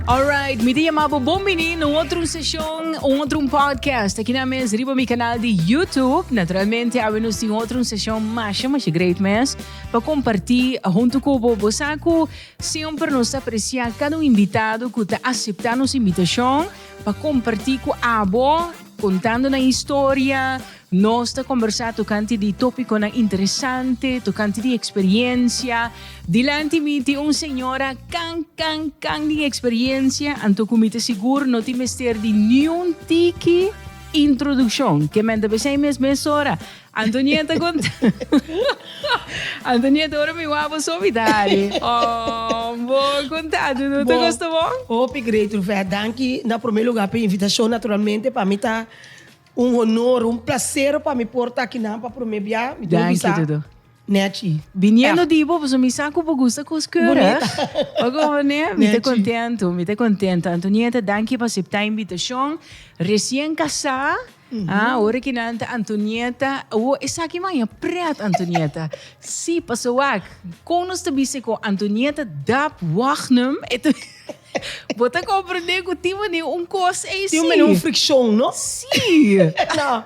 Alright, mi ta yama bo bon bini na un otro seshon, un otro podcast aki na mes riba mi kanal di YouTube. Naturalmente, awe nos tin otro seshon masha masha great mes pa kompartí huntu ku bo. Bo sa ku semper nos ta apresiá kada un invitado ku ta aseptá nos invitashon pa kompartí ku abo, kontando nan historia. Nos ta kombersá tokante di tópikonan interesante, tokante di eksperiencia. Dilanti mi tin un señora kan kan kan di eksperiencia, anto ku mi ta sigur no tin mester di niun tiki introdukshon. Ke men ta besei mes mesora. Antonieta kon Antonieta ora mi wak bo so mi ta hari. Oh, bo konta, no ta gusta bo? Hopi great, Rufè. Danki na promé lugá pa e invitashon. Naturalmente pa mi ta Un honor, un placer pa mi por ta akinan pa prome bia. Mi debe Danki, bisa Dudu. nechi. Biniendo Echt. di bo, pasobra mi sa ku bo gusta kos keurig. Bonita. Bo komprende? Mi ta Nechi. kontentu, mi ta kontentu. Antonieta, danki pa aseptá e invitashon. Resien kasá, ah, ora ki nan ta Antonieta, awo esaki maña pret, Antonieta. Sí, pasobra wak, kon nos ta bisa ku Antonieta Dap Wagnum, e ta. Bo ta comprende cu tin mane un cos ey si. Tin mane un friccion, no? Si. No,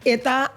e ta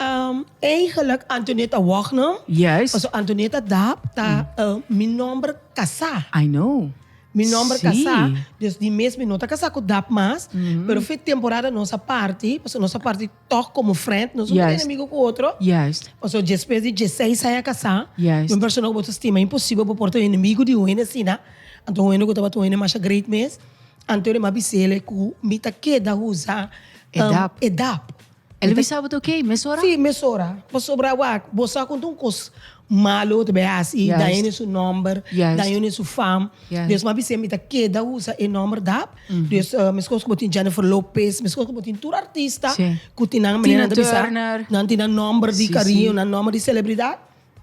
eigenlijk Antonieta Wognum. Juist. Pasobra Antonieta Dap ta mi nomber casá. I know. Mi nomber casá. Dus di mes mi no ta casá cu Dap mas, pero fe temporada nos a parti, pasobra nos a parti toch como friend, nos no ta enemigo cu otro. Juist. Pasobra despues di dieseis aña casá, Juist. un persona cu bo ta stima imposibel bo por ta enemigo di un hende asina. Anto un hende ku tabata un hende masha great mes, anto el a bis'el ku mi ta keda usa E dap. e dap. El a bisa bo ta oké mesora? Sí, mesora. Pasobra wak, bo sa kon ta un kos malo ta bai hasi, Juist. daña hende su nòmber, Juist. daña hende su fam. Juist. Dus mi a bis'é mi ta keda usa e nòmber dap. Dus meskos ku bo tin Jennifer Lopez, meskos ku bo tin tur artista ku tin nan Tina manera nan ta bisa, Turner. nan tin nan nòmber di Sí, kariño, sí. nan nòmber di selebridat.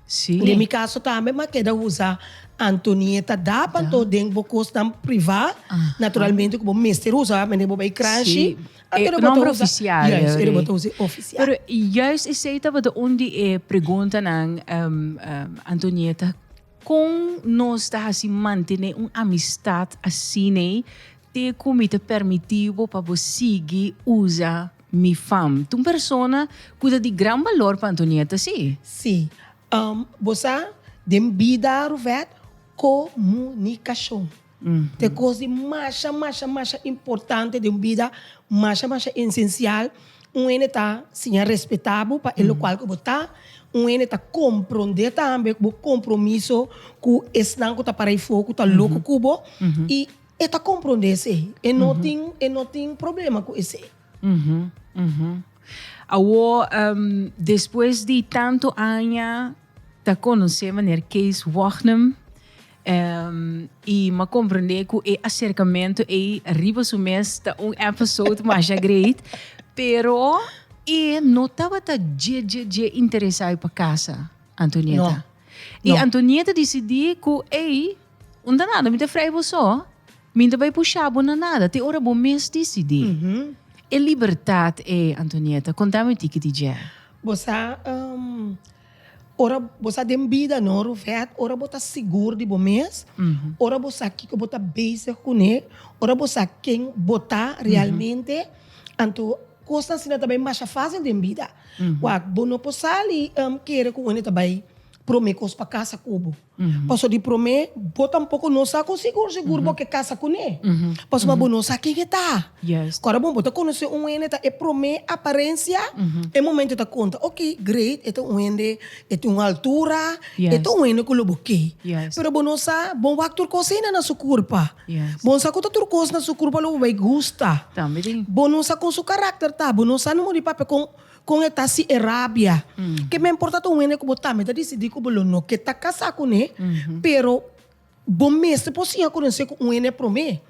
Sí. Den mi caso tambe m'a keda usa Antonieta Dap anto den bo cosnan priva, naturalmente cu bo mester usa, mende bo bay cranshi, Sí. anto E bo ta nomber usa, oficial, juist, e bo ta usa e oficial. Pero juist esey tabata un di e preguntanan, Antonieta, con nos ta haci mantene un amistad asina te cu mi ta permiti bo pa bo sigui usa Mi fam ta un persona cu ta di gran balor pa Antonieta, si. Si. Bo sa, den bida, Ruvet, comunicacion ta e cos di masha, masha, masha importante den bida, masha, masha esencial. Un hende ta siña respeta bo pa e locual cu bo ta, un hende ta compronde tambe bo compromiso cu esnan cu ta para afo, cu ta loco cu bo, y E ta comprende esey. E no tin, e no tin problema cu esey. Awo, despues di tanto aña ta conoce meneer Kees Wognum, y m'a comprende cu e acercamento ey riba su mes ta un episode masha great, pero e no tabata dje dje dje interesa pa casa, Antonieta. No. Y Antonieta dicidi cu ey, Unda nada, mi ta frei bo so. Mi no ta bai pusha bo na nada. Te ora bo mes disidí. E libertat ei, Antonieta, konta mi tiki di dje. Bo sa, ora bo sa den bida no, Ruvet, ora bo ta sigur di bo mes, ora bo sa kiko bo ta bezig kuné, ora bo sa ken bo ta realmente, anto kosnan asina ta bai masha fásil den bida. Wak, bo no por sali kere ku un hende ta bai promé kos pa kasa ku bo. Pasobra di promé bo tampoko no sa ku sigur sigur bo ke kasa kuné. Pasobra bo no sa ken e ta. Kòrda bon, bo ta konosé un hende ta e promé aparensia, e momento ta konta, ok, great, e ta un hende, e tin un altura, e ta un hende ku lo bo ke. Pero bo no sa, bo wak tur kos ainda na su kurpa. Bo no sa ku ta tur kos na su kurpa lo bo bai gusta. Bo no sa kon su karakter ta, bo no sa no di papia kon. Kon e ta si e rabia? Ke men por ta ta un hende ku bo tambe ta disidí ku bo lo no ke ta kasá kuné, pero bo mester por siña konosé ku un hende promé.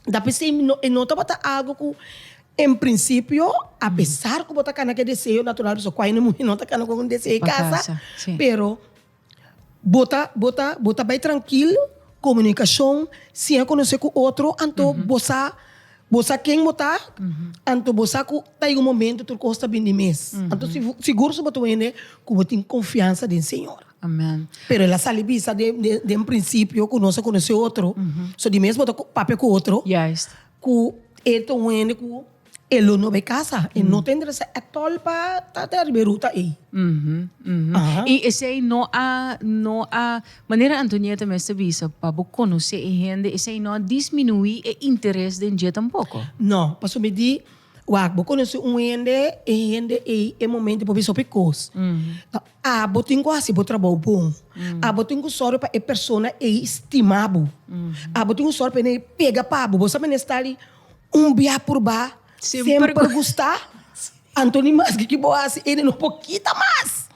Ta p'esei no e no tabata algu ku en prinsipio, apesar ku bo ta kana ku e deseo natural, pasobra kua hende muhé no ta kana ku un deseo di kasa, pero Bo ta, bo ta, bo ta bai trankil, komunikashon, siña konosé ku otro, anto bo sa, bo sa ken bo ta, anto bo sa ku ta yega un momento tur kos ta bini mes. Anto sigur si bo ta un hende ku bo tin konfiansa den Señor. Amen. Pero el a sali bisa den, den, den principio cu nos a conoce otro. So di mes bo ta papia cu otro. Juist. Cu e ta un hende cu e lo no bay casa. E no ta interesa at all pa ta ta riba e ruta ey. Aha. Y esey no a, no a, manera Antonieta mes ta bisa, pa bo conoce e hende, esey no a disminui e interes den dje tampoco. No, pasobra mi di, Wak, bo konosé un hende, e hende ei e momento por bisa hopi kos. Ta abo tin ku hasi bo trabou bon. Abo tin ku sòru pa e persona ei stima bo. Abo tin ku sòru pa e hende ei pega pa bo. Bo sa mester sta li un bia purba, semper gusta, anto ni maske ki bo hasi e no por kita mas.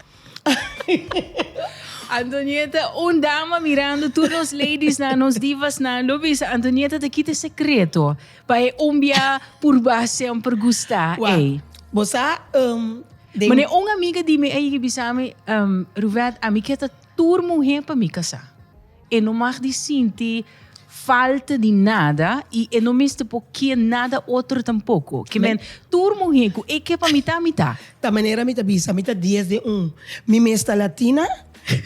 Antonieta, un dama mirando tur nos ladiesnan, nos divasnan, lo bisa Antonieta ta kita e sekreto. Pa e un bia purba semper gusta Wak, ey. bo sa, den. Mane un amiga di mi a yega bisa mi, Ruvette, ami ke ta tur muhe pa mi kasa. E no mag di sinti falta di nada y e no mester por ke nada otro tampoco. Ke men, tur muhe cu e ke pa mi ta, mi ta. Ta manera mi ta bisa, mi ta dies den un. Mi mes ta latina.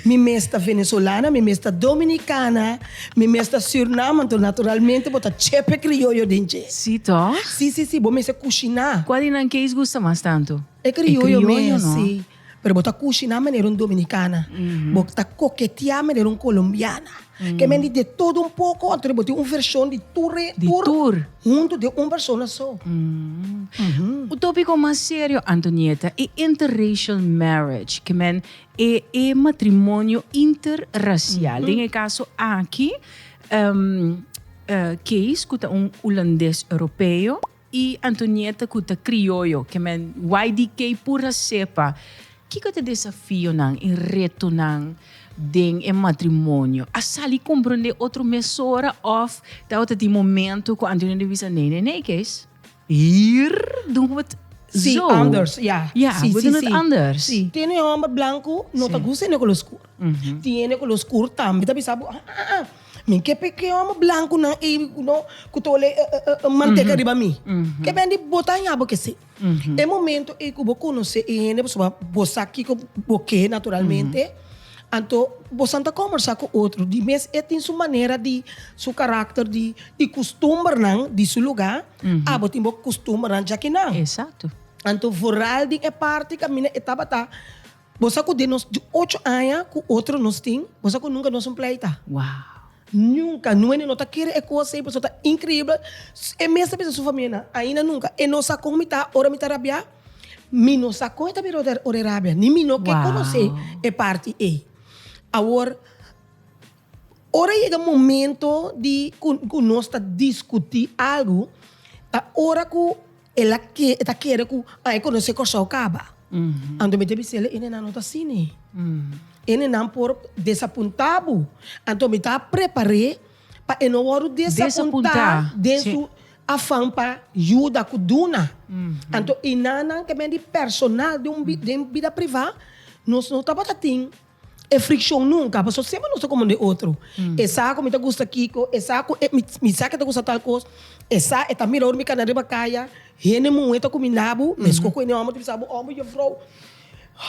Mi mes ta venezolana, mi mes ta dominicana, mi mes ta Surnam, anto naturalmente bo ta chepe crioyo den dje. Sí toch? Sí, sí, sí, bo mester cushiná. Cual di nan kees gusta mas tanto? E crioyo mes, no? Sí. Pero bo ta cushiná manera un dominicana, bo ta coqueteá manera un colombiana. Ke men di de todo un poco, anto bo tin un version di tur, Di tur. Hunto den un persona so. Un topico mas serio, Antonieta, e interracial marriage. Ke men E e matrimonio interracial. Den e caso aki, Kees cu ta un Hulandes Europeo y Antonieta cu ta Crioyo, ke men YDK pura cepa. Kico ta e desafionan y retonan den e matrimonio? A sali comprende otro mesora of tabata tin momento cu Antonieta bisa, nee, nee, nee Kees. Hier doen we het Sí, zo. anders, ja. Ja, Sí, we sí, doen het sí. anders. Sí. Tiene homber blanco no ta gusta hende color oscur. Tin hende color oscur tambe ta bisa bo, ah, ah, ah, mi ke pe ke homber blanco nan ei no ku ta ole manteca riba mi. Ke ben di bo ta haña bo ke si. E momento ei ku bo konosé e hende pasobra bo sa kiko bo ke naturalmente. Anto bosan ta kombersá ku otro. Di mes e tin su manera di, su karakter di, i kustumbernan di su lugá, abo tin bo kustumbernan djakinan. Esakto. Anto vooral den e parti kaminda e tabata, bo sa ku den nos di ocho aña ku otro nos tin, bo sa ku nunka nos un pleita. Wow. Nunka, nuene no ta kere e kos ei pasobra ta inkreibel. E mes ta bisa su famianan, ainda nunka e no sa kon mi ta ora mi ta rabiá, mi no sa kon e ta bira ora e rabia, ni mi no ke konosé e parti ei. Awor, ora yega momento di ku ku nos ta diskutí algu, ta ora ku el a ke e ta kere ku a e konosé Kòrsou kaba. Anto mi ta bisa el, e no ta asina. Enenan por desapuntá bo. Anto mi ta prepar'é pa e no wòrdu desapuntá den su afan pa yuda ku duna. Anto i nannan ke men di personal den un den bida privá nos no tabata tin e frikshon nunka pasobra semper nos ta komprendé otro. E sa ku mi ta gusta kiko, e sa ku mi sa ke ta gusta tal kos, e sa e ta mira ora mi kana riba kaya hende muhé ta kuminda bo, meskos ku hende hòmber ta bisa bo, hòmber jefrou.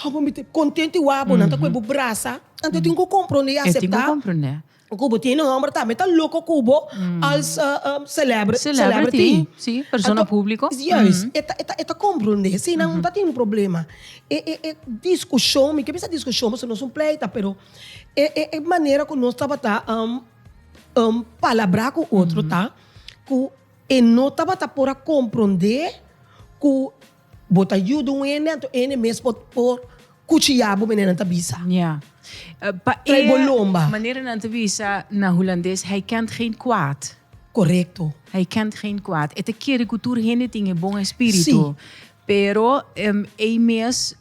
Bo mi ta contento i wak bo, nan ta koe bo brasa. Anto e tin ku komprondé i E tin ku aseptá komprondé. ku bo tin un hòmber tambe ta loko ku bo als Celebrity, celebrity. sí, persona Anto, públiko. Juist, e ta e ta e ta komprondé. Sí, nan no ta tin un problema. E e e diskushon, mi ke bisa diskushon pasobra nos un pleita, pero e e e manera ku nos tabata palabrá ku otro ta ku e no tabata por a komprondé ku Bo ta yuda un hende, anto e hende mes por por cuchilla bo, manera nan ta bisa. Ja. Pa Trae e bo lomba. Manera nan ta bisa na Hulandes, hij kent geen kwaad. Correcto. Hij kent geen kwaad. E ta kere cu tur hende tin e bon espiritu. Si. Pero e mes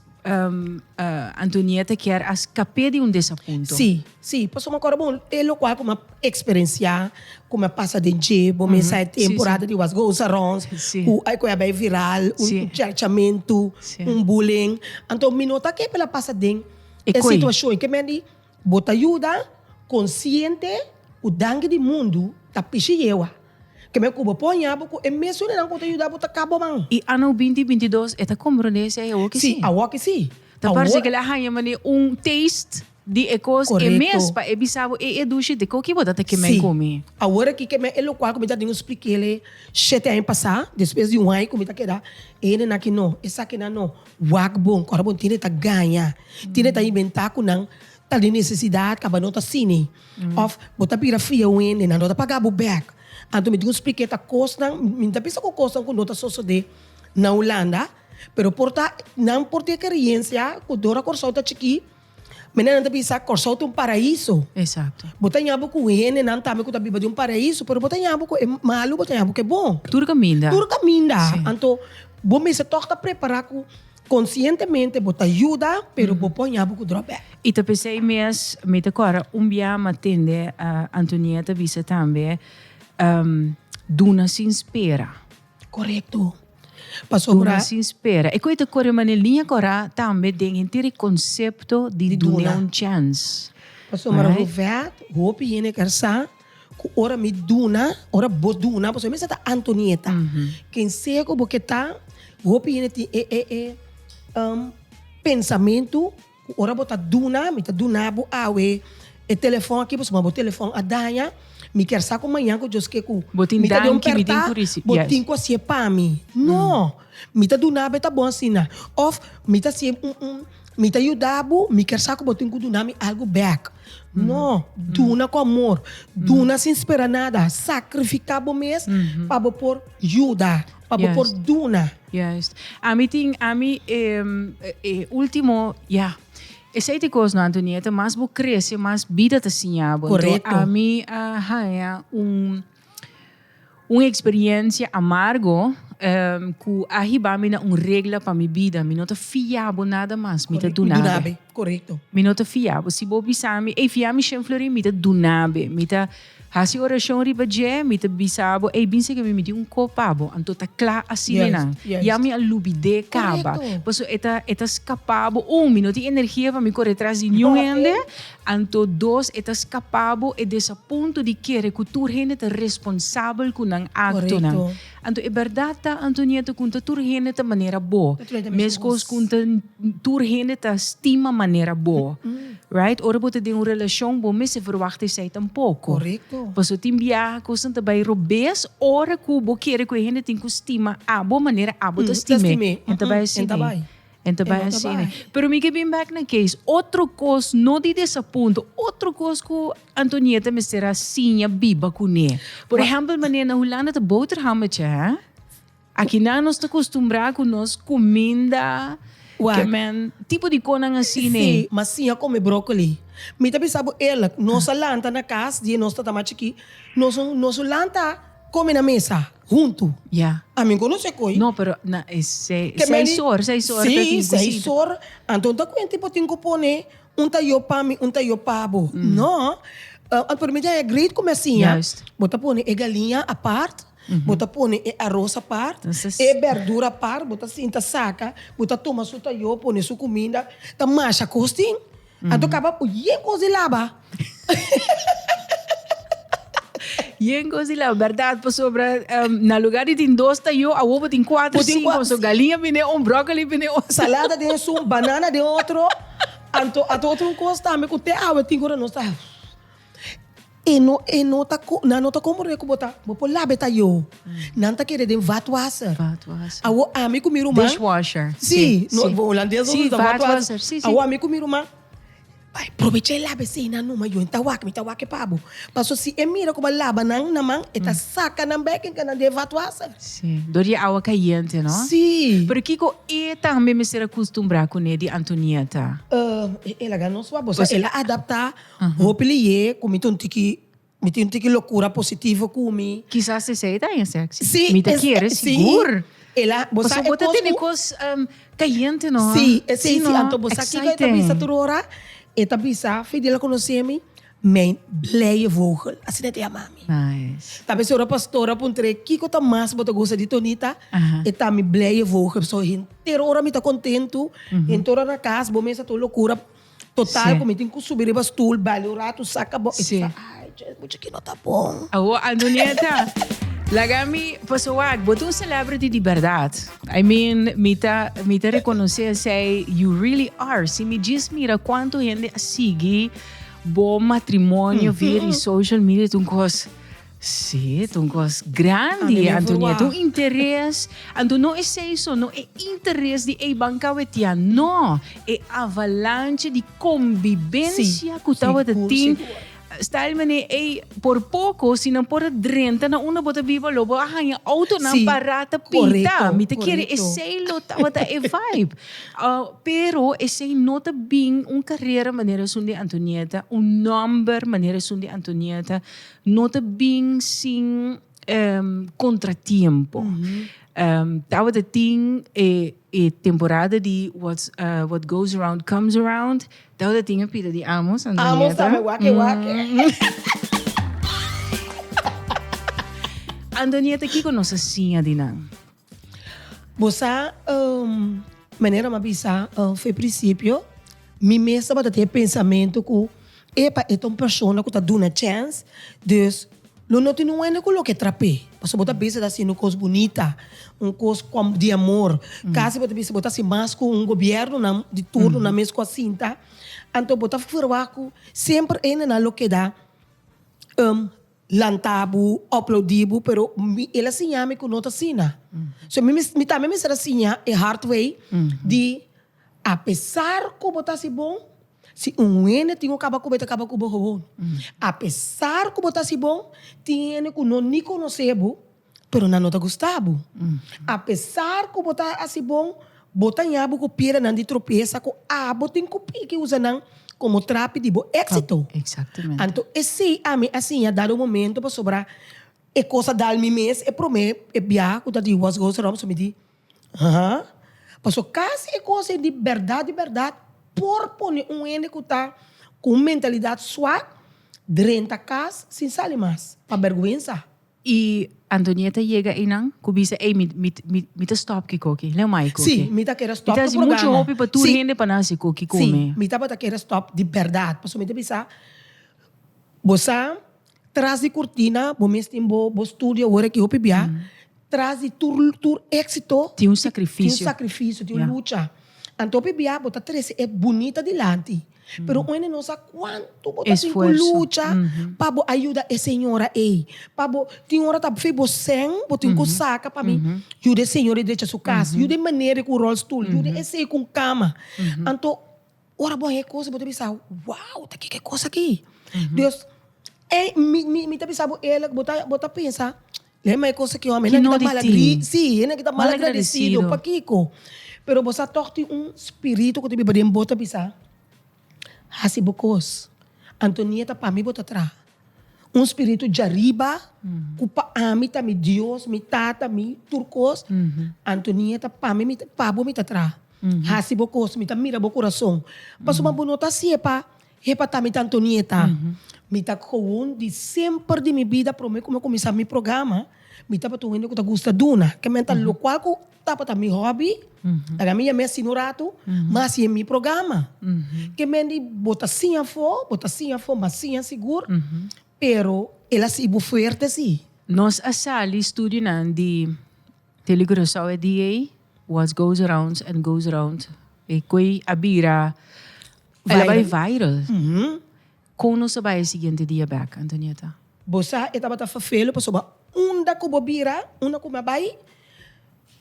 Antonieta kier a scap'é di un desapunto. Sí, sí, pasobra mi acorda bon e locual cu mi a experiencia, cu mi a pasa den dje, bo mesa e temporada di was goes around, cu ay cu a bay viral, un cherchamentu, un bullying. Anto mi no ta ke pa el a pasa den e situacion. Ke men di bo ta yuda consciente cu danki di mundu ta pishi yewa. Ke men ku bo por haña bo ku e mesun nan ku ta yuda bo ta kaba man. I ano binti 22 e ta komprondé esei awor ki si? Sí, awor ki si. Ta parse ke el a haña manera un taste. di e kos e mes pa e bisa bo e e dushi te koki bo ta ta kemen Sí. ku mi. Awor aki ke men e lokual ku mi ta tin splik'é shete aña pasá, despues di un aña ku mi ta keda, e hendenan aki no, esakinan no, wak bon, ku ora bon tene ta gaña, tene ta inventá ku nan ta den nesesidat kaba no ta asina. Òf bo ta bira fia un hende, nan no ta paga bo bèk. Anto mi tin ku splik'é ta kosnan, mi ta bisa ku kosnan ku no ta sosodé na Hulanda, pero por ta nan por tin e keriensia ku dor a Kòrsou ta chikí, Mene nan ta bisa Kòrsou ta un paraiso. Exacto. Bo ta ña bo ku hendenan tambe ku ta biba den un paraiso, pero bo ta ña bo ku e malu, bo ta ña bo ku e bon. Tur kaminda. Tur kaminda. Sí. Anto bo mester tòg ta prepará ku konsientemente bo ta yuda, pero bo por ña bo ku dròp bèk. I ta p'esei mes mi ta kòrda un bia mi a tende Antonieta bisa tambe, duna sin spera. Korekto. Pasobra. Duna sin spera. E koe ta kore manera liña kora tambe den henter e konsepto di duna un chèns. Pasobra Ruvèt, hopi hende ker sa ku ora mi duna, ora bo duna, pasobra mi sa ta Antonieta. Ken sea ku bo ke ta, hopi hende tin e e e pensamentu Ku ora bo ta duna, mi ta duna bo awe e telefòn aki pasobra bo telefòn a daña, mi kier sa ku mañan ku Dios ke ku Bo tin mi ta den un danki, mi tin pèrtá, ku risi, bo yes. tin ku hasié pa mi. No! Mi ta duna bo e ta bon asina. Òf mi ta hasié un un, mi ta yuda bo, mi kier sa ku bo tin ku duna mi algu bèk. No! Duna ku amor, duna sin spera nada, sakrifiká bo mes pa bo por yuda. Pa bo por duna. Juist. Ami tin, ami e ultimo, ya. Esei ta e kos no Antonieta, mas bo krese mas bida ta siña bo. Korekto. Anto ami a haña un un eksperiencia amargo ku a hiba mi na un regla pa mi bida. Mi no ta fia bo nada mas, mi ta duna be. Korekto. Mi no ta fia bo. Si bo bisa mi, ey fia mi shen florin, mi ta duna be. Mi ta Hasi orashon riba dje, mi ta bisa bo, ey, bin sega mi, mi tin un kop pa bo. Anto ta kla asina nan. Ya mi a lubid'é kaba. Pasobra e ta, e ta skapá bo. Un, mi no tin energia pa mi kore tras di niun hende. Anto dos, e ta skapá bo e desapunto di kere ku tur hende ta responsabel ku nan aktonan. Anto e bèrdat ta, Antonieta, ku ta tur hende ta manera bo. Meskos ku ta tur hende ta stima manera bo. Right? Ora bo ta den un relashon, bo mester verwagt esei tampoko. Pasobra tin biaha kosnan ta bai robes ora ku bo kere ku e hende tin ku stima abo manera abo ta stim'é. En ta bai asina. En ta bai asina. Pero mi ke bin bek na Kees. Otro kos, no di desapunto, otro kos ku Antonieta mester a siña biba kuné. Por ehèmpel, manera na Hulanda ta boterhammetje, hè? Akinan nos ta kustumbrá ku nos kuminda, ke men, tipo di konan asina. Sí, m'a siña kome brokoli. Mi ta bisa bo eerlijk, nos a lanta na kas, di nos ta mas chikí, nos nos lanta kome na mesa huntu. Ya. Ami konosé koi. No, pero na e seis or, seis or ta Sí, seis or. Anto ta kuenti bo tin ku pone Un ta yo pa mi, un ta yo pa bo. No. Pero mi ta haña great ku mi a siña. Bo ta pone e galiña apart, bo ta pone e aros apart, e berdura apart, bo ta sinta saka, bo ta tuma su tayó, pone su kuminda. Ta masha kos tin. Anto kaba yen kos di laba. Yen kos di laba, bèrdat, pasobra na lugar di tin dos tayó, awor bo tin kuater, sinku. So galiña bini un, bròkoli bini otro. Salada den esun, banana den otro. Anto a otro un kos tambe ku te awe tin ora nos ta e no e no ta nan no ta komprende ku bo ta bo por laba e tayo nan ta kere den vaatwasser awo ami ku mi ruman Dishwasher si no holandes nos usa vaatwasser awo ami ku mi ruman Bai probecha e laba esei nan numa yo ta wak mi ta wak e pa bo paso si e mira ku bo a laba nan na man e ta saka nan bek en nan den vaatwasser. Si, dor di e awa kayente no? Si. Pero kiko e tambe mester a kustumbrá kuné di Antonieta? El a gana nos wak, bosa el a adaptá hopi lihé ku mi ta un tiki Mi tin un tiki locura positivo cu mi. Kisas esey ta haña sexy. Sí, Mi ta kere sigur. El a, bo sa Pasobra e bo ta cos tene cu. cos cayente no. Sí, esey Sí sí. no, Anto bo sa kico e ta bisa exciting. tur ora? E ta bisa, Fidel a conoce mi, mijn blije vogel. Asina e ta yama mi. Nice. Ta bes ora pastor a puntr'é, kico ta mas bo ta gusta di Tonita? E ta mi blije vogel. So henter ora mi ta contento, henter ora na cas bo mesa ta un locura. Total ku mi tin ku subi riba stoel, baila un ratu, saka bo. Sí. Ay, mucha ki no ta bon. Awo, Antonieta. Laga mi paso wak, bo ta un celebrity di berdad. I mean, mi ta, mi ta reconoce esey, you really are. Si mi djis mira cuanto hende a sigui bo matrimonio via di social media, ta un cos, si, ta un cos grandi, Antonieta. Un interes, anto no esey so, no e interes di ey ban cawetia, no, e avalanche di conbibencia cu tabata tin. Style mane ey por poco si nan por a drenta na unda bo ta biba lo bo a haña autonan Sí, pará ta pinta. correcto, Mi ta kere correcto. esey lo tabata e vibe. Ah, pero esey no ta bin un carera manera esun di Antonieta, un nomber manera esun di Antonieta, no ta bin sin contratiempo. Tabata tin e e temporada di what's what goes around comes around. Tabata tin e pida di Amos, Antonieta. Amos tambe wake wake. Antonieta, kiko nos a siña di nan? Bo sa, manera mi a bisa for e principio, mi mes tabata tin e pensamento ku epa e ta un persona ku ta duna chèns, dus lo no tin un hende ku lo ke trap'é. Pasobra bo ta bisa ta hasiendo un kos bunita, un kos di amor. Kasi bo ta bisa bo ta hasi mas ku un gobièrnunan di turnonan mes ku a sinta. Anto bo ta ferwagt ku semper hendenan lo keda Lanta bo, aplaudí bo, pero mi, el a siña mi ku no ta asina. So mi, mi tambe mester a siña e hard way di apesar ku bo ta hasi bon, si un hende tin ku kaba ku bo, e ta kaba ku bo gewoon. Apesar ku bo ta hasi bon, tin hende ku no ni konosé bo, pero nan no ta gusta bo. Apesar ku bo ta hasi bon, bo ta ña bo ku piedranan di tropiesa ku abo tin ku piki usa nan komo trapi di bo éksito. Exactamente. Anto esei ami a siña dado momento pasobra e kos a dal mi mes e promé e biaha ku ta di What's Goes Around so mi di, Aha, pasobra kasi e kos ei di bèrdat di bèrdat por pone un hende ku ta ku un mentalidat swak drenta kas sin sali mas pa bèrgwensa. I Antonieta yega einan ku bisa, Ey, mi, mi, mi, mi ta stop ki koki. Leu mai koki. Sí, mi ta kere stop Mi ta ku hasi muchu programa. hopi pa tur Sí. hende pa nan hasi koki Sí, kome. mi tabata kere stop di bèrdat. Pasobra mi ta bisa, bo sa, tras di kurtina, bo mes tin bo, bo studio awor aki hopi bia, tras di tur, tur éksito, Tin un tin un sakrifisio. sakrifisio, tin un Ya. lucha. Anto hopi bia bo ta trese e bunita dilanti. Pero un hende no sa cuanto bo ta tin cu Esfuerzo. lucha pa bo a yuda e señora ey. Pa bo, tin ora ta fe bo sen, bo tin cu saca pa mi yuda e señora ey drecha su cas, yuda e meneer ey cu rolstoel, yuda esey cu un cama. Anto, ora bo haña e cos bo ta bisa, wow, ta kiko e cos aki? Dus, ey, mi, mi, mi ta bisa bo eerlijk, bo ta, bo ta pensa, Lei ma e cos aki hopi, hende ki ta mal, si, hende ki ta malagradecido, pakiko? Pero bo sa toch tin un spirito cu ta biba den bo ta bisa, haci bo cos, anto nie ta pa mi bo ta traha. Un spirito djariba cu pa ami ta mi Dios, mi tata, mi tur cos, anto nie ta pa mi, pa bo mi ta traha. Haci bo cos, mi ta mira bo curason. Pasobra bo no ta haci'e pa Hepa ta mi ta Antonieta. Mi ta gewoon di semper di mi bida prome ku mi a kuminsá mi programa, mi tabata un hende ku ta gusta duna. Ke men ta lokual ku tabata mi hòbi, laga mi yam'é asina un ratu, mi a hasié mi programa. Ke men di bo ta siña afó, bo ta siña afó, mi a siña sigur, pero el a siña bo fuerte sí. Nos a sali studionan di Tele Curaçao e dia ei, What goes around and goes around. E koe a bira El a bai viral. Kon nos a bai e siguiente dia bek, Antonieta? Bo sa e tabata fervelo pasobra unda ku bo bira, unda ku mi a bai,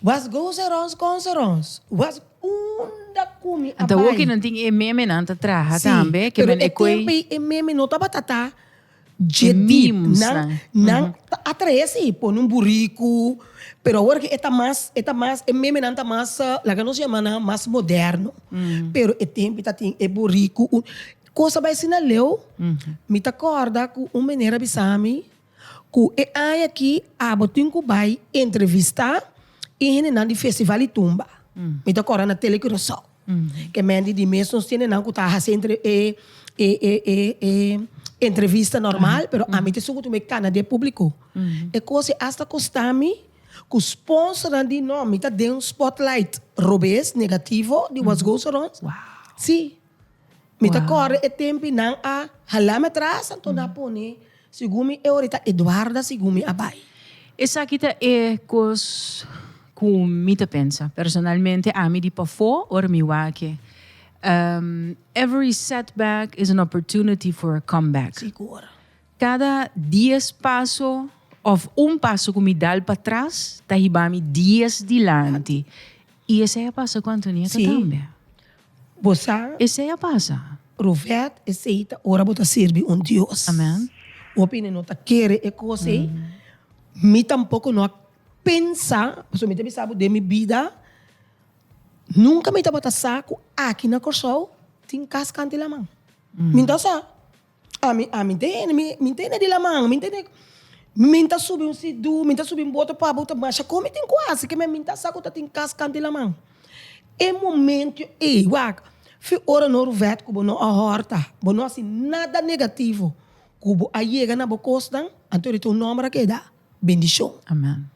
was goes around comes around. Was unda ku mi a Anto bai. awoki nan tin e memenan ta traha Sí, tambe, ke pero men e e koe. tempu ei e meme no tabata ta Dje diep. Nan, nan ta atraé sí, pone un buriku, pero awor ke e ta mas, e ta mas, e memenan ta mas, laga nos yama nan mas moderno. Pero e tempu ta tin e buriku, un kos a bai asina leu, mi ta kòrda ku un meneer a bisa mi ku e aña aki abo tin ku bai entrevistá e hendenan di Festival di Tumba. Mi ta kòrda na Tele Curaçao. Ke men di mes nos tiene nan ku ta hasi entre e e e e e entrevista normal, pero ami ta esun ku tuma e kana den públiko. E kos ei asta kosta mi ku sponsornan di no, mi ta den spotlight robes, negativo, di What's Goes Around. Sí. Mi ta kòrda e tempu nan a hala mi atras, anto nan a pone segun mi e orita Eduarda segun mi a bai. Esaki ta e kos ku mi ta pensa personalmente, ami di pafó ora mi wak e. Every setback is an opportunity for a comeback. Sigur. Kada dies paso òf un paso ku mi dal patras ta hiba mi dies dilanti. I esei a pasa ku Antonieta Sí. tambe. Bo sa. Esei a pasa. Ruvet, esei ta ora bo ta sirbi un Dios. Amen. Hopi hende no ta kere e kos ei. Mi tampoko no a pensa, pasobra mi ta bisa bo den mi bida, nunka mi tabata sa ku aki na Kòrsou tin kas kanti laman. Mi no ta sa. Ami, ami tene, mi, mi tene di laman, mi tene, mi ta subi un sidu, mi ta subi un boto pa bo ta masha kon mi tin ku hasi ke mi ta sa ku ta tin kas kanti laman. E momento ei, wak, fi ora no ruvet ku bo no a hòrta, bo no hasi nada negativo, ku bo a yega na bo kosnan, anto rita un nòmber a keda, bendishon. Amen.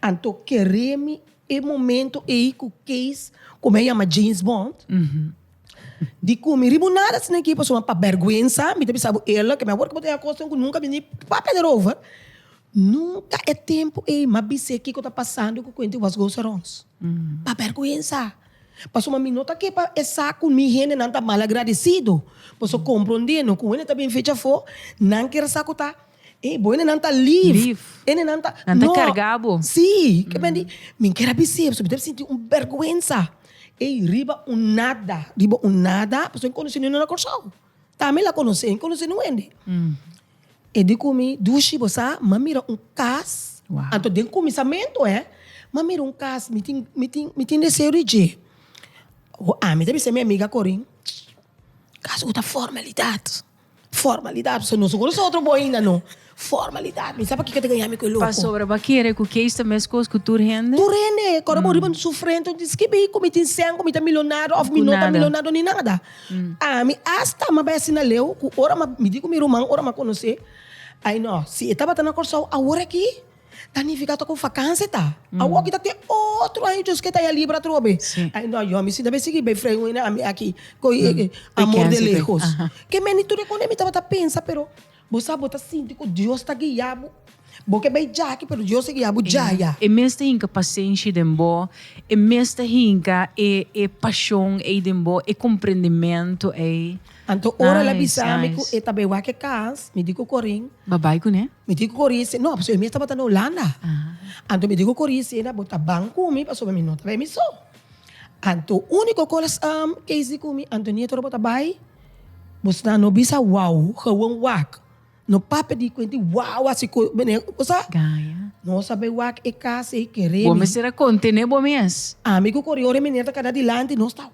Anto kere mi e momento ei ku Kees, ku mi a yama James Bond, di ku mi riba un nada asina aki pasobra pa bèrgwensa, mi ta bisa bo eerlijk, mi a wòrdu ku bo ta e kosnan ku nunka mi ni papia erover, nunka e tempu ei mi a bis'é kiko ta pasando ku Quinty was goes arounds. Pa bèrgwensa. Pasobra mi no ta ke pa e sa ku mi hendenan ta malagradesido. Pasobra komprondé no ku hende ta bin fecha afó, nan kier sa ku ta. Ey, bo hende nan ta lief. Lief. Hende nan ta. Nan ta carga bo. Sí, ke men di, mi kier a bis'é, pasobra mi ta sinti un bergwensa. Ey, riba un nada, riba un nada, pasobra mi konosé niun na Kòrsou. Tambe el a konosé, mi konosé niun hende. E di ku mi, Dushi, bo sa, m'a mira un kas, anto den kuminsamentu, hè, m'a mira un kas, mi tin, mi tin, mi tin deseo di dje. Ami ta bisa mi amiga Corin, kas ku ta formalidat. Formalidad, pasobra nos no conoce otro bo ainda no. Formalidad, mi sa pakiko ta gaña mi cu e loco. Pasobra bo a kere cu Kees ta mescos cu tur hende? Tur hende, ora bo riba su frente no tin skibi cu mi tin cen, cu mi ta milonario of mi no ta milonario ni nada. Ami hasta mi a bay asina leu cu ora mi di cu mi ruman ora mi a conoce, ay no, si e tabata na Corsou awor aki. Ta nifica ta cu vakantie ta. Awor ki ta te otro aña djos ke ta ya libre atrobe. Ay no yo mi si ta bay sigui bay frei wena ami aki cu amor de lejos. Ke meni tur e cone mi tabata pensa pero bo sa bo ta sinti cu Dios ta guia bo. Bo ke bay djaki pero Dios ta guia bo djaya. E mes ta hinca pasenshi den bo, e mes ta hinca e e pasion ey den bo, e comprendimento ey. Anto ora el a bisa mi cu e ta bay wak e cas, mi di cu Corin. Bo bay cune? Mi di cu Corin, no, pasobra mi tabata na Hulanda. Anto mi di cu Corin, Sena, bo ta ban cu mi pasobra mi no ta bay mi so. Anto unico cos Kees di cu mi, Antonieta, ora bo ta bay, bo sna no bisa wou, gewoon wak. No papia di cuenta wou asi cu, bo sa? Gaya. Nos a bay wak e cas ey, kere Bo mi. mester a contene bo mes. Ami cu Corin, ora e meneer ta cana dilanti, nos ta wou.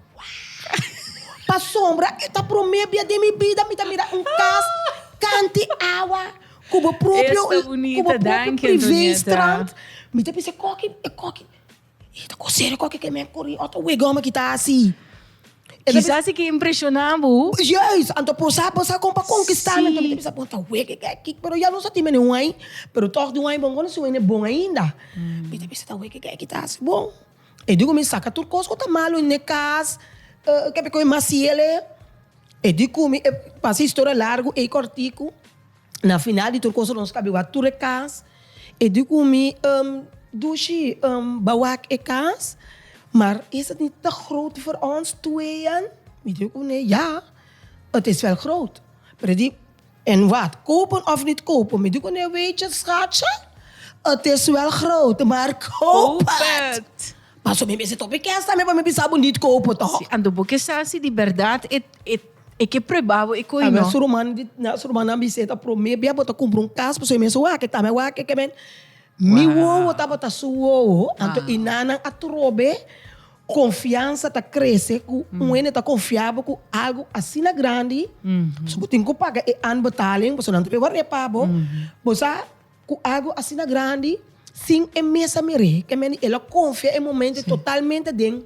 Pasobra e ta prome bia den mi bida mi ta mira un kas kanti awa ku bo propio Esta ku bo bunita, propio danki privé Antonieta. strand. Mi ta bisa koki e koki e ta kosero koki ke men kori ota wega hòmber ki ta hasi. E ta bisa Kisas e ke impreshoná bo. Juist, anto bo sa bo sa kon pa konkistá mi anto mi ta bisa bo ta wega e kèki pero ya nos a tin mene un ai pero tòg di un ai bo no konosé un hende bon ainda. Mi ta bisa ta wega e kèki ta hasi bon. E di ku mi saka tur kos ku ta malu n'e kas, ke p'e koe mas siele. E di ku mi, e pasa historia largu ei kòrtiku, na final di tur kos nos kabi wak tur e kas. E di ku mi, Dushi, ba wak e kas, maar is het niet te groot voor ons tweeën? Mi di ku ne, ja, het is wel groot. Pero e di, en wat, kopen of niet kopen? Mi di ku ne, weet je schatje, het is wel groot, maar koop het! Paso mi mester topi kens tambe pa mi bisa bo niet kopen toch? Si, anto bo ke sa si di berdad e e e ke prueba bo e koe no. Su ruman di su rumannan bis'é ta prome bia bo ta kumpra un kas pasobra e mes wak e tambe wak e ke men mi wowo tabata su wowo anto i nan a trobe Konfiansa ta krese ku un hende ta konfia bo ku algu asina grandi, so bo tin ku paga e aanbetaling, pasobra nan ta por warda pa bo, bo sa ku algu asina grandi sin e mes a mir'é, ke mende el a konfia e momento totalmente den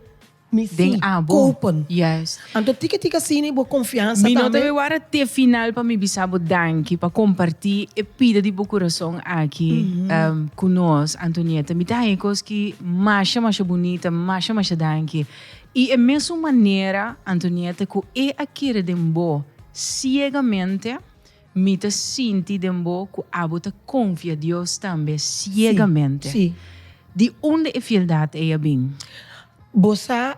mi Den si, abo. kopen. Juist. Anto tiki tiki asina bo konfiansa Mi no ta tambe. bay warda te final pa mi bisa bo danki pa kompartí e pida di bo kurason aki ku nos, Antonieta. Mi ta haña e kos ki masha masha bunita, masha masha danki. I e mesun manera, Antonieta, ku e a kere den bo siegamente. Mi ta sinti den bo ku abo ta konfia Dios tambe siegamente. Sí. Di unda e fieldat ei a bin? Bo sa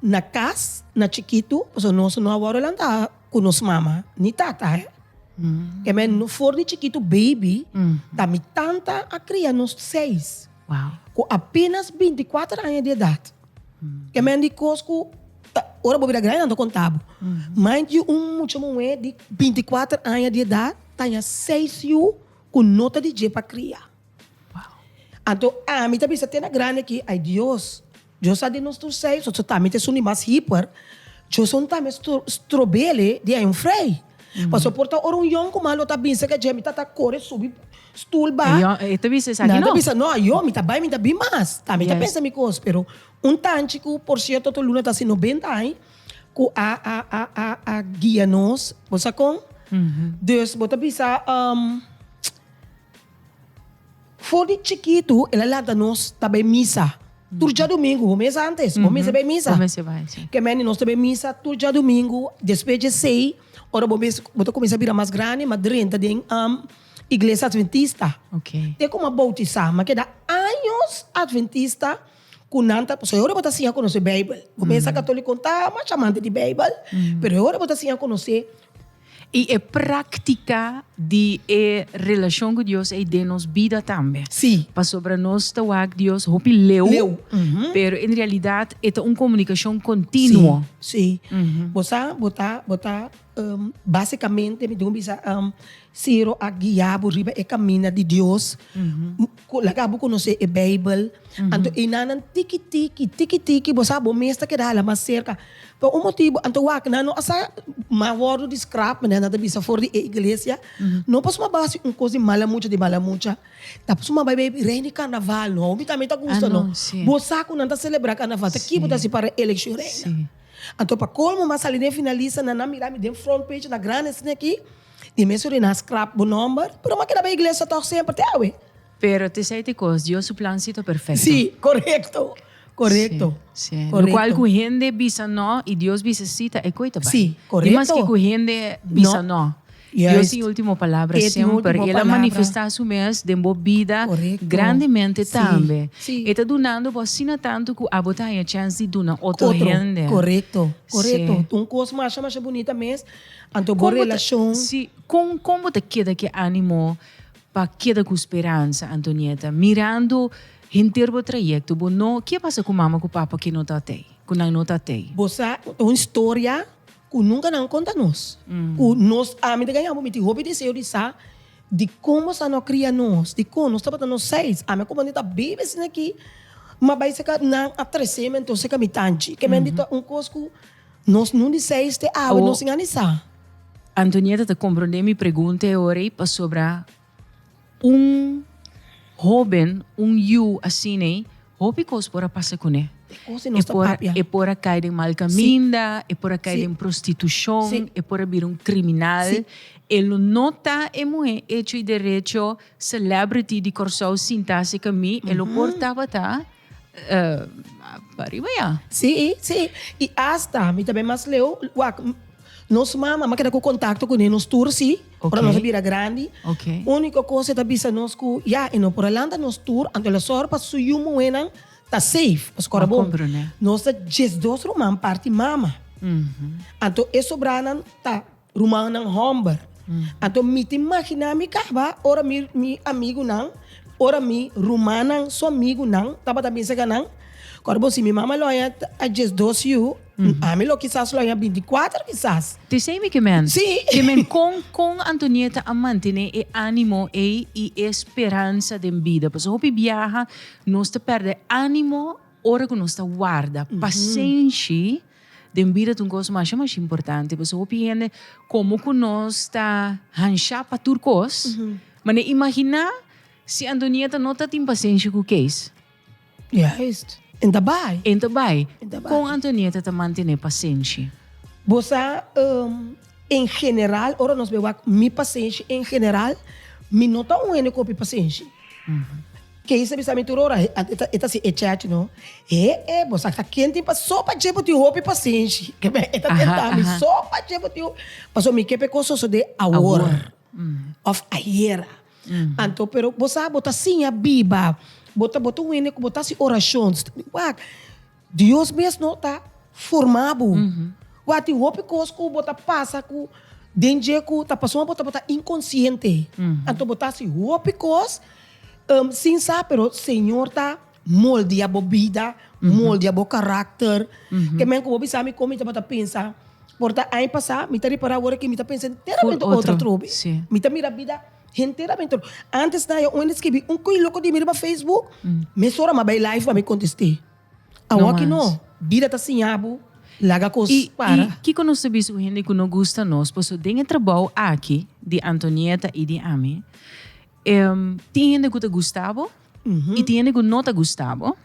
na kas, na chikitu, pasobra nos no a wòrdu lantá ku nos mama ni tata, hè. Ke men for di chikitu baby ta mi tanta a kria nos seis. Wow. Ku apenas binti kuater aña di edat. Ke men di kos ku ta ora bo bira grandi nan ta konta bo. Mind you un mucha muhé di 24 aña di edat ta haña seis yu ku no ta di dje pa kria. Wow. Anto ami ta bisa te na grandi aki, ay Dios, Dios sa di nos tur seis, so ta mi ta esun di mas hiper, Dios un tambe strobele di haña un frei. Pasobra por ta ora un yòn ku malo ta bin serka dje, mi ta ta kore subi stoel ba. E ta bisa esaki no. Nan ta no. bisa no, ayo mi ta bai mi ta bin mas. Ta mi ta pensa mi kos, pero un tanchi ku por sierto otro luna ta hasi nobenta aña ku a a a a a guia nos, bo sa kon? Dus bo ta bisa For di chikitu el a lanta nos ta bai misa tur djadumingu, bo mes antes, bo mester bai misa. Bo mester bai, si. Ke meni nos ta bai misa tur djadumingu, despues dje sei, ora bo mes bo ta kuminsá bira mas grandi, ma drenta den iglesia adventista. Ok. Te ku mi a boutisá, mi a keda años adventista ku nan ta, pasobra e ora bo ta siña konosé Beibel. Bo mes a katoliko ta masha amante di Beibel, pero e ora bo ta siña konosé. I e práktika di e relashon ku Dios ei den nos bida tambe. Sí. Pasobra nos ta wak Dios hopi leu. Leu. Pero en realidat e ta un komunikashon kontinuo. Sí, sí. Bo sa, bo ta, bo ta básikamente mi tin ku bisa Ciro a guia bo riba e kaminda di Dios. Laga bo konosé e Beibel. Anto einan nan tiki tiki, tiki tiki, bo sa bo mes ta keda hala mas serka. Pa un motibu, anto wak, nan no a sa mas wòrdu di skrap, manera nan ta bisa for di e iglesia. No pasobra bo a hasi un kos di mala mucha, di mala mucha. Ta pasobra bo a bai bai rei di karnaval, no. Mi tambe ta gusta, no. Bo sa ku nan ta selebrá karnaval, ta ki bo ta hasi pa reelekshon reina? Anto pa kolmo mi a sali den finalista, nan a mira mi den front page na grandi asina aki, di mes ora nan a skrap bo nòmber, pero mi a keda bai iglesia tòg semper te awe. Pero te esei te kos, Dios su plan si ta perfekto. Sí, korekto. Korekto. Sí, sí. Lokual ku hende bisa no i Dios bisa sí ta e koi ta bai. Sí, korekto. Di maske ku hende bisa no. Dios tin ultimo palabra semper. I el a manifestá su mes den bo bida grandemente tambe. E ta dunando bo asina tantu ku abo ta haña chèns di duna otro hende. Korekto, korekto. Un kos masha masha bunita mes, anto bo relashon. Sí, kon kon bo ta keda ku e ánimo Pa keda ku speransa, Antonieta, mirando henter bo trayekto, bo no ke pasa ku mama ku papa ke no ta tei, ku nan no ta tei. Bo sa un historia ku nunka nan konta nos, ku nos, ami ta gaña bo, mi tin hopi deseo di sa dikon bo sa no kria nos, dikon nos tabata nos seis, ami a kumanda ta biba esina aki, ma bai seka nan a trese mi anto seka mi tanchi, ke men di ta un kos ku nos nun di seis te awe nos sin a ni sa. Antonieta ta komprondé mi pregunta e ora ei pasobra un hóben, un yu asina ei, hopi kos por a pasa kuné. E kos di nos ta papia. E por a kai den mal kaminda, e por a kai den prostitushon, e por a bira un kriminal. E lo no ta e muhé hecho y derecho celebrity di Kòrsou sintá serka mi, e lo por tabata Pariba ya. Sí, sí. I asta mi ta bay mas leu, wak, nos mama, mi a keda ku kontakto kuné nos tur sí, ora nos a bira grandi. Úniko kos e ta bisa nos ku ya, e no por a lanta nos tur, anto el a sòru pa su yu muhénan ta safe. Pasobra kòrda bon, nos ta diesdos ruman parti mama. Anto e sobranan ta Rumannan hòmber. Anto mi ta imaginá mi kaba ora mi mi amigunan, ora mi rumannan su amigunan tabata bisa ka nan, Kòrda bo si mi mama lo haña a diesdos yu, ami lo kisas lo haña bintikuater kisas. T'esei mi ke men. Sí. Ke men kon kon Antonieta a mantené e ánimo ei i e speransa den bida? Pasobra hopi biaha nos ta pèrdè ánimo ora ku nos ta warda. Pasenshi. Den bida ta un kos masha masha importante pasobra hopi hende komo ku nos ta hanshá pa tur kos, manera imaginá si Antonieta no ta tin pasenshi ku Kees. Juist. En ta bai. En ta bai. Kon Antonieta ta mantené pasenshi? Bo sa, en general, ora nos bai wak mi pasenshi en general, mi no ta un hende ku hopi pasenshi. Kees ta bisa mi tur ora, e ta si e church no, he e bo sa ta ken tin pa so pa dje bo tin hopi pasenshi, e ta tenta mi so pa dje bo tin hopi, pasobra mi ke pa e kos sosode awor. Of ayera. Anto pero bo sa bo ta siña biba, bo ta bo ta un hende ku bo ta hasi orashon. Wak, Dios mes no ta forma bo. Wak, tin hopi kos ku bo ta pasa ku den dje ku ta pasobra bo tabata inkonsiente. Anto bo ta hasi hopi kos sin sa pero Señor ta moldia bo bida, moldia bo karakter. Ke men ku bo bisa mi kon mi tabata pensa por ta aña pasá mi ta ripará awor aki mi ta pensa enteramente otro atrobe. Mi ta mira bida enteramente otro. Antes na un hende skibi un koi loko di mi riba Facebook, mesora mi a bai live pa mi kontest'é. Awor aki no, bida ta siña bo laga kos para. I kiko nos ta bisa un hende ku no gusta nos? Pasobra den e trabou aki di Antonieta i di ami, Tin hende ku ta gusta bo i tin hende ku no ta gusta bo.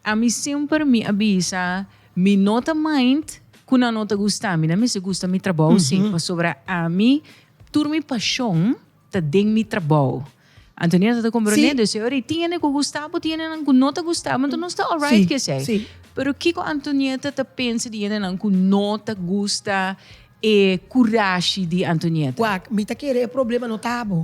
Ami semper mi a bisa mi no ta mind ku nan no ta gusta mi. Nan mester gusta mi trabou si, pasobra ami tur mi pashon ta den mi trabou. Antonieta ta komprende? Dus e ora ei tin hende ku gusta bo, tin hendenan ku no ta gusta bo, anto nos ta alright ku esei. Pero kiko Antonieta ta pensa di hendenan ku no ta gusta E kurashi di Antonieta. Wak, mi ta kere e problema no ta abo.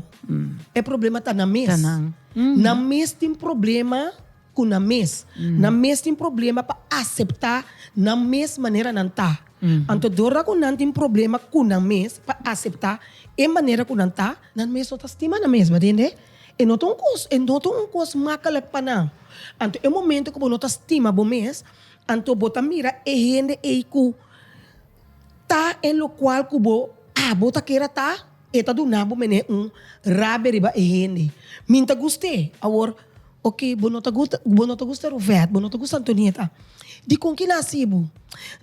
E problema ta nan mes. Ta nan. Nan mes tin problema ku nan mes. Nan mes tin problema pa aseptá nan mes manera nan ta. Anto dor ku nan tin problema ku nan mes pa aseptá e manera ku nan ta, nan mes no ta stima nan mes, bo tende? E no ta un kos, e no ta un kos makkelijk pa nan. Anto e momento ku bo no ta stima bo mes, anto bo ta mira e hende ei ku Ta e lokual ku bo abo ta kera ta, e ta duna bo mene un rabia riba e hende. Mi ta gust'é. Awor, oke, bo no ta gusta, bo no ta gusta Ruvèt, bo no ta gusta Antonieta. Dikon ki nan hasi bo?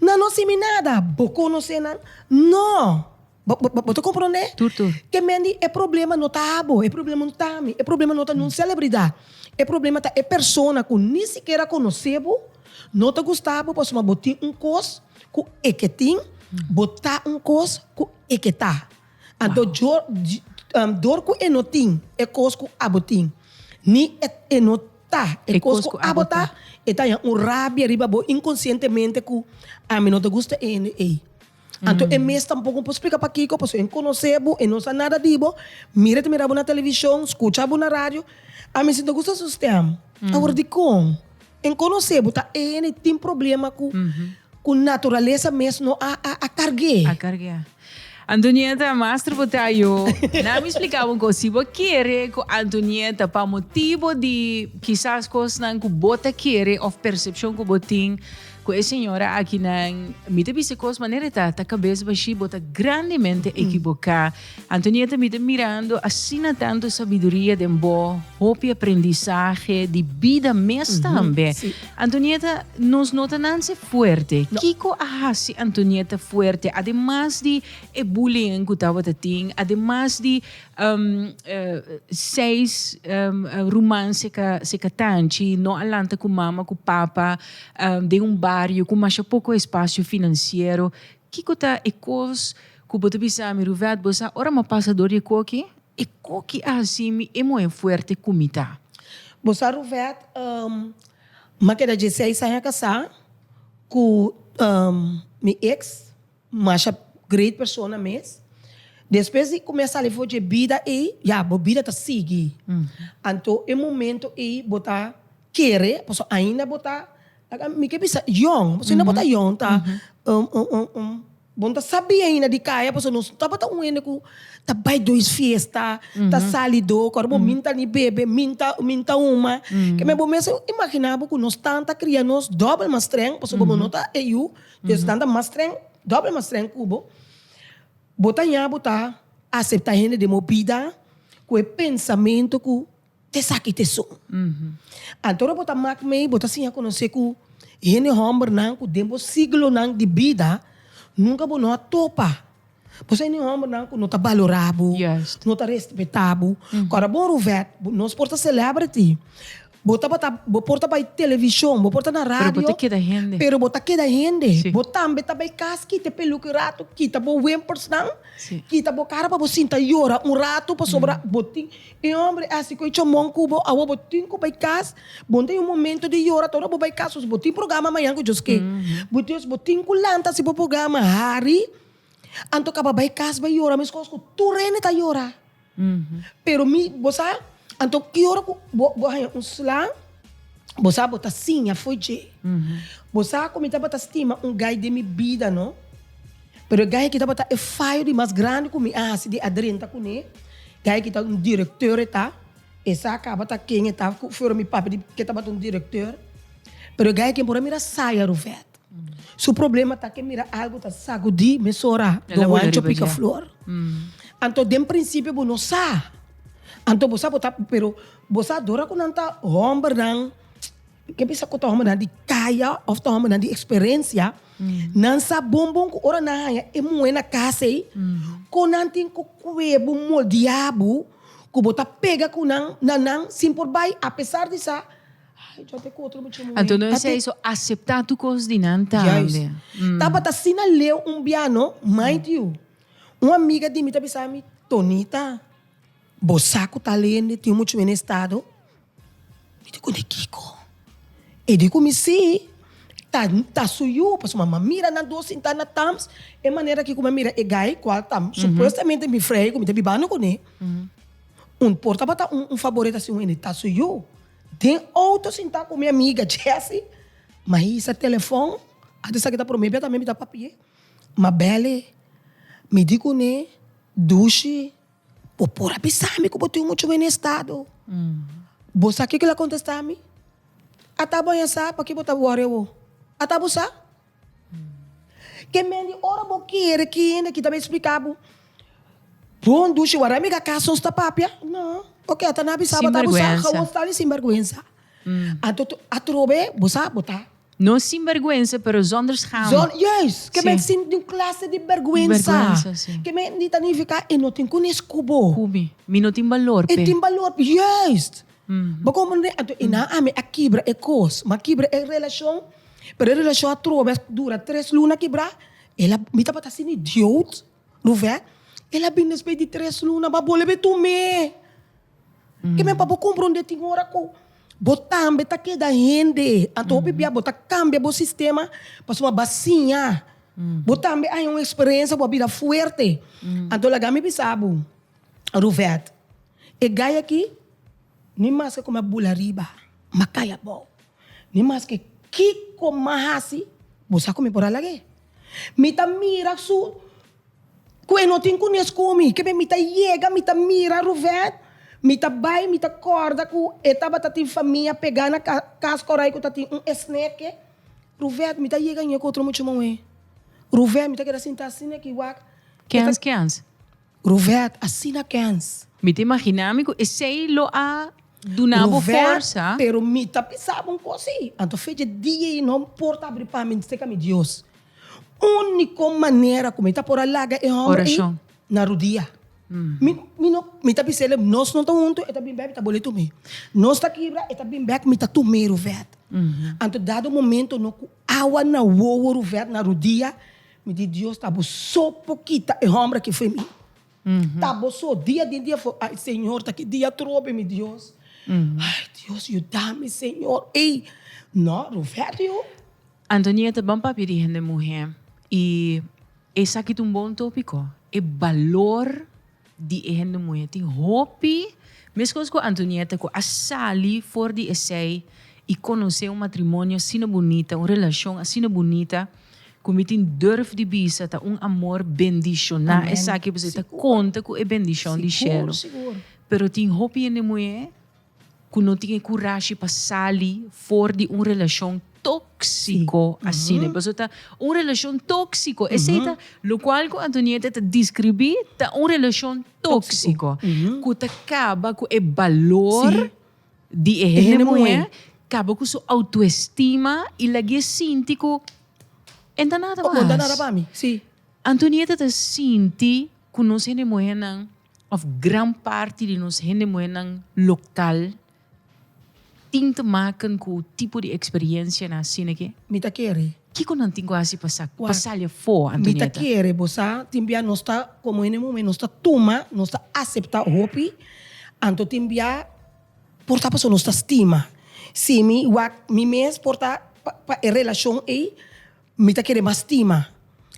Nan no hasi mi nada. Bo konosé nan? No! Bo, bo, bo ta komprondé? Tur, tur. Ke men di e problema no ta abo, e problema no ta mi, e problema no ta nun selebridat. E problema ta e persona ku ni sikiera konosé bo, no ta gusta bo pasobra bo tin un kos ku e ke tin, bo ta un kos ku e ke ta. Anto dor ku e no tin e kos ku abo tin, ni e no ta e kos ku abo ta, e ta haña un rabia riba bo inkonsientemente ku ami no ta gusta e hende ei. Anto e mes tampoko por splika pakiko, pasobra e konosé bo, e no sa nada di bo, mira ta mira bo na televishon, skucha bo na radio, ami si no ta gusta su stèm. Awor dikon? En konosé bo ta e hende tin problema ku ku naturalesa mes no a a karg'é. A karg'é. Antonieta, master bo ta yo. Na mi splika bo un kos, si bo kere ku Antonieta pa motibo di kisas kosnan ku bo ta kere òf persepshon ku bo tin ku e señora akinan, mi ta bisa e kos manera e ta, ta kabes bashí, bo ta grandemente ekiboká. Antonieta, mi ta mirando asina tantu sabiduria den bo, hopi aprendisahe di bida mes tambe. Antonieta, nos no ta nanse fuerte. Kiko a hasi Antonieta fuerte? Ademas di e bullying ku tabata tin, ademas di seis ruman seka seka tanchi, no a lanta ku mama ku papa den un bario ku masha poko espasio finansiero. Kiko ta e kos Ku bo ta bisa mi, Ruvet, bo sa ora mi a pasa dor di e koki, e koki a hasi mi e muhé fuerte ku mi ta. Bo sa, Ruvet, mi a keda dieseis aña kasá ku mi eks, masha great persona mes. Despues di ku mi a sali for dje bida ei, ya, bo bida ta sigui. Anto e momento ei bo ta kere, pasobra ainda bo ta, mi ke bisa yòn, pasobra ainda bo ta yòn, ta Bo no ta sabia ainda di kaya pasobra nos no tabata un hende ku ta bai dois fiesta, ta sali dok, ora bo minta ni bebe, minta minta huma. Ke men bo mes imagina bo ku nos tanta kria nos dòbel mas streng pasobra bo no ta e yu, dus nan ta mas streng, dòbel mas streng ku bo. Bo ta ña bo ta asepta hende den bo bida ku e pensamentu ku T'esaki t'esun. Anto ora bo ta mak mei, bo ta siña konosé ku hende hòmbernan ku den bo siglonan di bida nunka bo no a topa. Bo sa hende hòmbernan ku no ta balorá bo, no ta respetá bo. Kòrda bon Ruvèt, nos por ta celebrity, bo tabata, bo por ta bai televishon, bo por ta na radio. Pero bo ta keda hende. Pero bo ta keda hende. Bo tambe ta bai kas kita e peluka un ratu, kita bo wimpersnan, kita bo kara pa bo sinta yora un ratu pasobra bo tin. E hombre a hasi ku e chomon ku bo, awor bo tin ku bai kas, bo no tin un momento di yora te ora bo bai kas, bo tin programa mañan ku Dios ke. Bo Dios bo tin ku lanta hasi bo programa, hari, anto kaba bai kas bai yora meskos ku tur hende ta yora. Pero mi, bo sa, anto ki ora ku bo bo haña un sla, bo sa bo ta siña fo'i dje. Bo sa ku mi tabata stima un gai den mi bida no, pero e gai aki tabata e fayo di mas grandi ku mi a hasi di a drenta kuné. Gai aki ta un direkteur e ta, e sa kaba ta ken e ta, ku fuera mi papia di ke tabata un direkteur. Pero e gai aki por a mira saya Ruvèt. Su problema ta ke mira algo ta sagudí mesora El a don bula Juancho riba pica dje. flor. Anto den principio bo no sa. Anto bo sa bo ta pero bo sa dora ku nan ta hombernan ke bisa ku ta hombernan di kaya of ta hombernan di experiencia nan sa bon bon ku ora nan haña e muhé na kas ei kon nan tin ku kue bo moldia bo ku bo ta pega ku nan na nan sin por bai apesar di sa Ay, yo te otro mucha muhé. Anto no Ate- esei so acepta tu cos di nan Juist. tambe. Tabata asina leu un bia no, mind you. Un amiga di mi ta bisa mi, Tonita, bo sa cu tal hende tin mucho en estado? Mi di cu di kico? E di cu mi si, ta ta su yu, pasobra m'a mira nan dos sinta na tams, e manera aki cu m'a mira e guy cual ta supuestamente mi frei cu mi ta bibando cune, un por tabata un faborito asi un hende, ta su yu. Den auto sintá ku mi amiga Jessie, m'a hisa telefòn, antes esaki ta promé bia tambe mi ta papia, m'a bèl'e, mi di kuné, Dushi, bo por a bisa mi ku bo tin muchu bene estado? Bo sa kiko el a kontestá mi? Ata bo ya sa paki bo ta wòri awo? Ata bo sa? Ke men di ora bo kere kende ki ta bin splika bo, Bon dushi wara amiga acaso nos ta papia? No. Ok, ata nan a bisa bo ta bo sa, Sinberguensa. gewoon sta di sinberguensa. Anto tu atrobe bo sa bo ta. No sinberguensa pero zonder schaam. Zon, juist. Ke Si. men sin di un clase di berguensa. Berguensa, si. Ke men di ta nifica e no tin ku nes ku bo. Ku mi. Mi no tin balor E p'e. tin balor, juist. Bo comprende? Anto e nan ami a kibra e cos, m'a kibra e relacion, pero e relacion atrobe a dura tres luna kibra, el a, mi tabata asina idioot. Ruvè, El a bin despues di tres luna, ma bo lebe tum'é. Ke men pa bo komprondé tin ora ku bo tambe ta keda hende. Anto hopi bia bo ta kambia bo sistema pasobra bo a siña. Bo tambe a haña un eksperensia, bo a bira fuerte. Anto laga mi bisa bo, Ruvèt, e gai aki ni maske ku mi a bula riba, mi a kai abou. Ni maske kiko mi a hasi, bo sa ku mi por a lag'é. Mi ta mira su ku e no tin kunes ku mi. Kebe mi ta yega, mi ta mira Ruvet, mi ta bai, mi ta kòrda ku e tabata tin famia pegá na kas korai ku ta tin un esneke. Ruvet, mi ta yega ñe ku otro mucha muhé. Ruvet, mi ta keda sinta asina aki wak. Kens, kens. Ruvet, asina kens. Mi ta imaginá mi ku esei lo a duna bo forsa. Ruvet, pero mi ta bisa bo un kos ei. Anto fecha dia ei no por ta abri pa mi seka mi Dios. Úniko manera ku mi ta por a laga e hòmber ei Orashon. na rudia. Mi mi no mi ta bisa el nos no ta huntu e ta bin bèk mi ta bole tum'é. Nos ta kibra e ta bin bèk mi ta tum'é Ruvet. Anto dado momento no ku awa na wowo Ruvet na rudia Mi di Dios ta bo so por kita e homber aki fo'i mi. Ta bo so dia den dia fo ay Señor ta ki dia trobe mi Dios. Ay Dios yuda mi Señor ey no Roberto yo. Antonieta ban papia di hende muhe y esaki ta un bon topico e balor di e hende muhe tin hopi meskos ku Antonieta ku a sali for di esei i konosé un matrimonio asina bunita, un relashon asina bunita ku mi tin durf di bisa ta un amor bendishoná esaki pasobra ta konta ku e bendishon di shelu. Pero tin hopi hende muhe ku no tin e kurashi pa sali for di un relashon tóksiko asina. Pasobra ta un relashon tóksiko. Esei ta lokual ku Antonieta ta deskribí ta un relashon tóksiko ku ta kaba ku e balor di e hende muhé, kaba ku su outoestima i lag'é sinti ku e no ta nada mas. No ta nada pa mi, si. Antonieta ta sinti ku nos hende muhénan of gran parti di nos hende muhénan lokal tin te maken ku tipo di eksperiencianan asina ke? Mi ta kere. Kiko nan tin ku hasi pa sa pa sali afó, Mi ta Antonieta? kere, bo sa, tin bia nos ta, komo hende muhé, nos ta tuma, nos ta aseptá hopi, anto tin bia por ta pasobra nos ta stima. Si mi wak mi mes por ta pa pa e relashon ei, mi ta kere mas stima.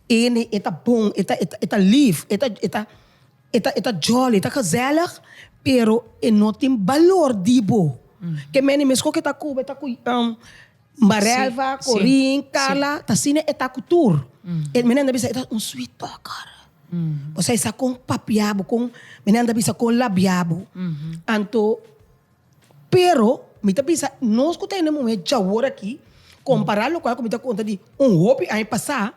Ene e ta bon, e ta e ta lif, e ta e ta. E ta e ta jolly, e ta gezellig, pero e no tin balor di bo. Ke meni meskos ke ta ku bo, e ta ku Marelva, Corin, Carla, ta asina e ta ku tur. E menen ta bisa e ta un sweet talker. Osea e sa kon papia bo, kon menen ta bisa kon labia bo. Anto Pero, mi ta bisa, nos ku ta hende muhé djawor aki, kompará lokual ku mi ta konta di un hopi aña pasá,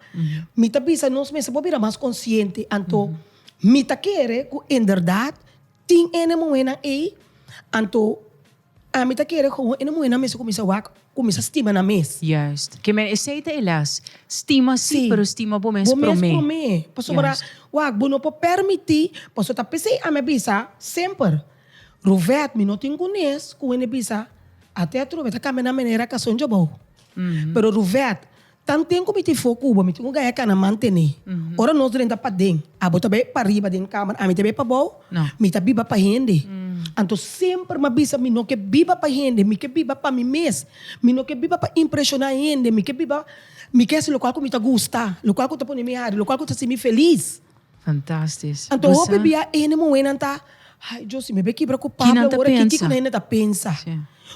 mi ta bisa nos mester por bira mas konsiente. Anto, mi ta kere ku inderdat tin hende muhénan ei, anto ami ta kere ku hende muhénan mester kuminsá wak, kuminsá stima nan mes. Juist. Ke men esei ta e les. Stima sí, pero stima bo mes promé. Bo mes promé. Pasobra, wak, bo no por permití, pasobra ta p'esei ami a bisa semper. Ruvet, mi no tin kunes ku wende bisa ate atrobe ta kambia na manera kason djabou. Pero Ruvet, tan ten ku mi tin fo ku bo, mi tin ku gaya kana mantene. Ora nos drenta paden, abo ta bai pariba den kamer, ami ta bai pabou, mi ta biba pa hende. Anto semper mi a bisa mi no ke biba pa hende, mi ke biba pa mi mes. Mi no ke biba pa impreshoná hende, mi ke biba, mi ke hasi lokual ku mi ta gusta, lokual ku ta pone mi hari, lokual ku ta hasi mi felis. Fantastisch. Anto hopi bia hende muhénan ta, Ai Dios, si mi be kibra ku Pablo awor aki, kiko hende ta pensa?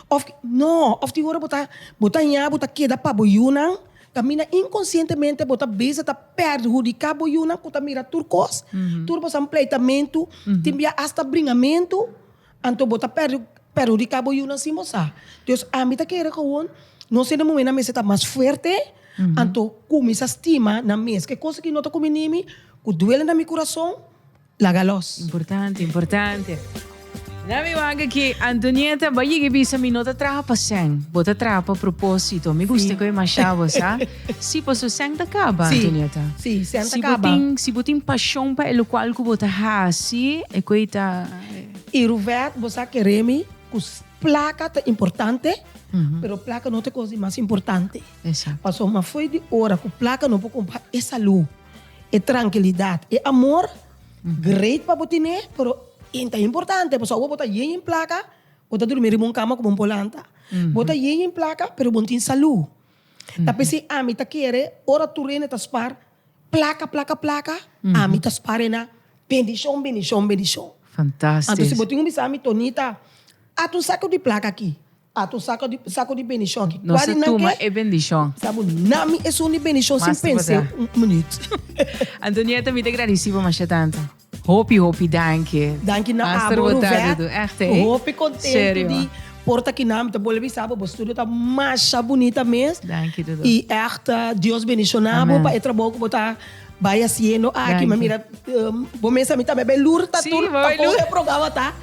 Of, no, of tin ora bo ta, bo ta ña, bo ta keda pa bo yunan, kaminda inkonsientemente bo ta bisa ta perhudiká bo yunan ku ta mira tur kos, tur boso pleitamentu, tin bia asta bringamentu, anto bo ta perhudiká bo yunan sin bo sa. Dios, ami ta kere gewoon nos hende muhénan mester ta mas fuerte, Anto cuminsa stima nan mes. Ke cosa ki no ta cuminimi, cu duele na mi curason, laga los. Importante, importante. Na mi wak aki, Antonieta, bo a yega bisa mi no ta traha pa sèn, bo ta traha pa propósito. Mi gusta ku e masha bo, sa? Sí, paso sèn ta kaba, Antonieta. Sí, sèn ta kaba. Si bo tin pashon pa e lokual ku bo ta hasi, e koe ta. I Ruvert, bo sa kere mi ku plaka ta importante, pero plaka no ta e kos di mas importante. Pasobra fo'i di ora ku plaka no por kumpra e salú, e trankilidat, e amor, great pa bo tene, pero e ta importante pasobra awor bo ta yen yen plaka, bo ta durmi riba un kama ku bo no por lanta. Bo ta yen yen plaka, pero bo no tin salú. Ta p'esei ami ta kere ora tur hende ta spar plaka, plaka, plaka, ami ta spar e na bendishon, bendishon, bendishon. Fantastisch. Anto si bo tin ku bisa mi, Tonita, ata un sako di plaka aki. Ata un sako di sako di bendishon aki. Nos a tuma e bendishon. Sabu nami esun di bendishon sin pensa un minuut. Antonieta mi ta gradisi bo masha tantu. Hopi hopi danki. Danki na abo Ruvette. Echt eh. Hopi contento di por ta kinan. Mi ta bolbe bisa bo bo studio ta masha bunita mes. Danki Dudu. Y echt Dios bendiciona bo pa e trabou ku bo ta bai haciendo aki. Mi a mira bo mes ami tambe a bai lur ta tur pa kon e programa ta.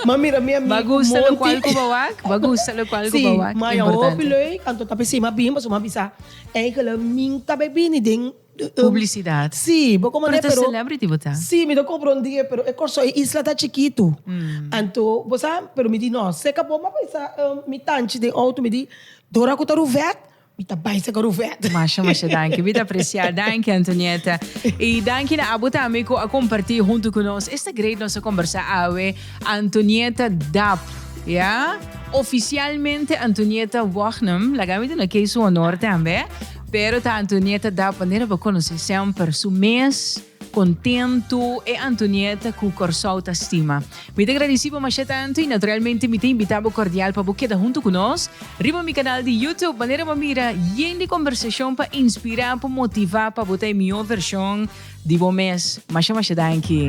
Ma mira mi amigo Ba gusta Monty. locual cu bo wak, ba gusta locual cu bo wak. Sí, ma ya hopi leuk, anto ta p'esei m'a bin, pasobra m'a bisa, eigenlijk min ta bay bini den Publicidad. Sí, bo como Pero ta celebrity bo ta. Sí, mi ta comprende, pero e Kòrsou, e isla ta chikitu. Anto, bo sa, pero mi di no, seca bo, m'a pensa mi tanchi den auto, mi di, dora cu ta Ruvette, Mi ta bai saka Ruvette. Masha masha danki. Mi ta aprecia. Danki Antonieta. Y danki na abo tambe cu a comparti hunto cu nos. Esta great nos a combersa awe. Antonieta Dap. Ya. Oficialmente Antonieta Wognum. Laga mi duna kei su honor tambe. Pero ta Antonieta Dap manera bo conoce semper su mes. Kontentu e Antonieta ku Kòrsou ta stima. Mi ta gradisí bo masha tantu i naturalmente mi ta invitá bo kordial pa bo keda huntu ku nos riba mi kanal di YouTube manera bo mira yen di kombersashon pa inspirá, pa motivá pa bo ta e mihó vershon di bo mes. Masha masha danki.